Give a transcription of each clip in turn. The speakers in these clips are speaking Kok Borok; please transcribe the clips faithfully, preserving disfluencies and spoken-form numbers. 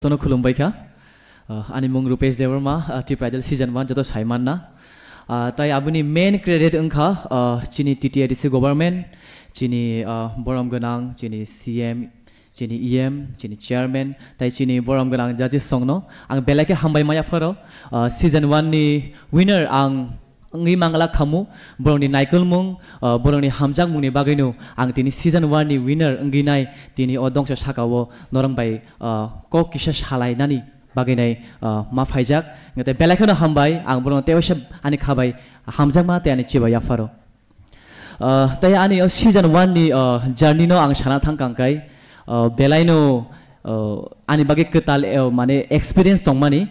Tono khulumbai kha. Ah, ani mung Rupesh Debbarma, ah, Tipra Idol season one joto saimanna. Ah, tai aboni main credit wngkha, ah, chini T T A D C government, chini, ah, borom gwnang, chini C M, chini E M, chini chairman, tai chini borom gwnang judges songno ang belai khe hambai maya pharo. Ah, season one ni winner ang wngwi mangla khamu, borokni naikolmung, ah, borokni hamjakmungni bagwino ang tini season one ni winner wngwi nai, tini o dongsa sakao norong bai, ah, kok kisa salainani bagwi nai, ah, ma phaijak. Tei belai kheno hambai, ang borokno tei waisa ani khabai hamjakma tei ani chibai yapharo. Ah, tei ani o season one ni, ah, journey no ang sana thang kang kai, ah, belai no, ah, ani bagwi kwtal, eh, mane experience tongmani,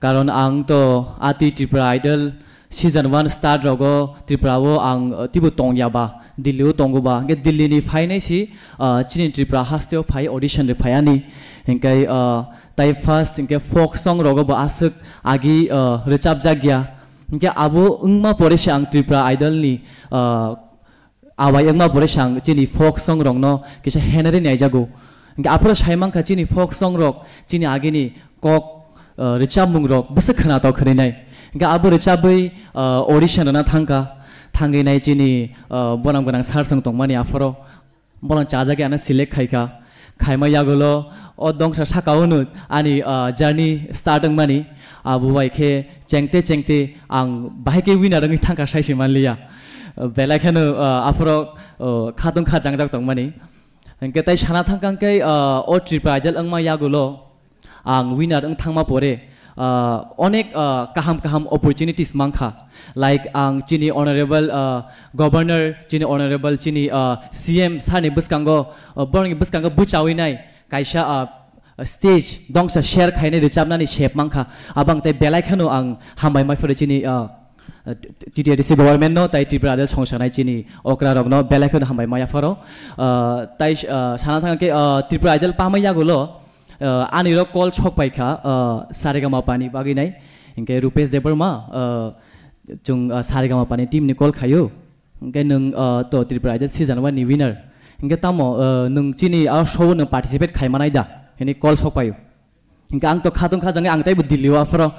karon ang to ati Tripura Idol season one start rogo Tripura o ang, ah, tibo tongya ba, Delhi o tongo ba, hingke Delhi ni phainai si, ah, chini Tripura haste o phai audition ri phai ani, hingke, ah, tai first hingke folk song rogo bo aswk agi, ah, rwchapjak ya, hingke abo wngma pore se ang Tripura Idol ni, ah, awai wngma pore se ang chini folk song rokno kisa henari naijago. Hingke aphuru sai mankha chini folk song rok chini agini kok, ah, rwchapmung rok bwswk khwnatok khwnwi nai. Hingke abo rwchabwi, ah, audition rwna thangkha, thangwi nai chini, ah, bonam gwnang sir song tongmani aphuru. Bono chajagwi ano select khaikha. Khaima yagulo o dongsa sakao no ani, ah, journey start wngmani. Abo bai khe chengte chengte ang bahai khe winner wngwi thangkha saisi manliya. Belai kheno, ah, aphuru, ah, khatung kha jangjak tongmani. Hingke tai sana thangkha hingke, ah, o Tripura Idol wngma yagulo ang winner wng thangma pore, ah, onek, ah, kaham kaham opportunities mankha. Like ang chini honorable, ah, governor, chini honorable, chini, ah, C M sir ni bwskango, ah, borokni bwskango bwchawi nai kaisa, ah, stage dongsa share khainai rwchapnani sep mankha. Abang tei belai kheno ang hambai mai phuru chini, ah, T T A D C government no tai Tripura Idol songsanai chini okra rokno belai kheno hambai maya pharo. Ah, tai, ah, sana thangkhe, ah, Tripura Idol pamai yagulo, ah, ani rok call sok paikha, ah, Saregama pani bagwi nai. Hingke Rupesh Debbarma, ah, chung, ah, Saregama pani team ni call khayo. Hingke nwng, ah, to Tripura Idol season one ni winner. Hingke tamo, ah, nwng chini a show o nwng participate khaimanai da? Hini call sok paio. Hingke ang to khatung kha jangwi ang teibo Delhi o aphuru.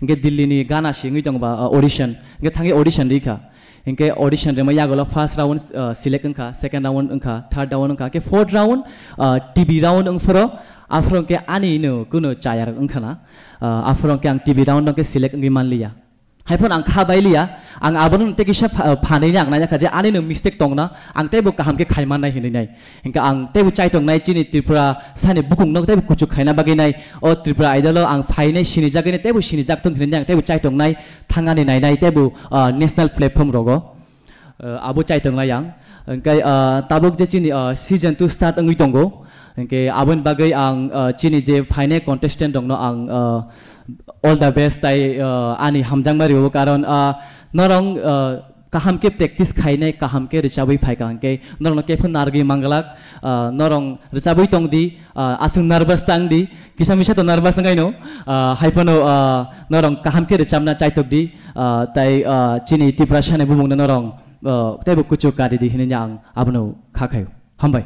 Hingke Delhi ni gana si wngwi tongo ba, ah, audition. Hingke thangwi audition rikha. Hingke audition rima yagulo first round, ah, select wngkha, second round wngkha, third round wngkha, hingke fourth round, ah, T V round wngphuru. Aphuru hingke ani no kuno chaya rok wngkha na. Ah, aphuru hingke ang T V round hingke select wngwi manliya. Haiphano ang kha bailiya, ang abono tei kisa pha-, phanwi ni ang naina kha je ani no mistake tongna, ang teibo kaham khe khaimannai hinwi nai. Hingke ang teibo chaitongnai chini Tripura sani bukung no teibo kuchuk khaina bagwi nai. O Tripura Idol o ang phainai sinijagwi nai teibo sinijak thung hinwi nai ang teibo chaitongnai thangani nainai teibo, ah, national platform rogo. Ah, abo chaitongnai ang. Hingke, ah, tabuk je chini, ah, season two start wngwi tongo. Hingke aboni bagwi ang, ah, chini je phainai contestant rokno ang, ah, all the best tai, ah, ani hamjakma rwo karon, ah, norong, ah, kaham khe practice khainai kaham khe rwchabwi phaikha hingke norokno kepha narwgwi manglak, ah, norong rwchabwi tongdi, ah, aswk nervous tangdi, kisa misa to nervous wngwi no, ah, haiphano, ah, norong kaham khe rwchabna chaitokdi, ah, tai, ah, chini Tiprasani bumungno norong, ah, teibo kuchuk karidi hinwi ang abono kha khaio. Hambai.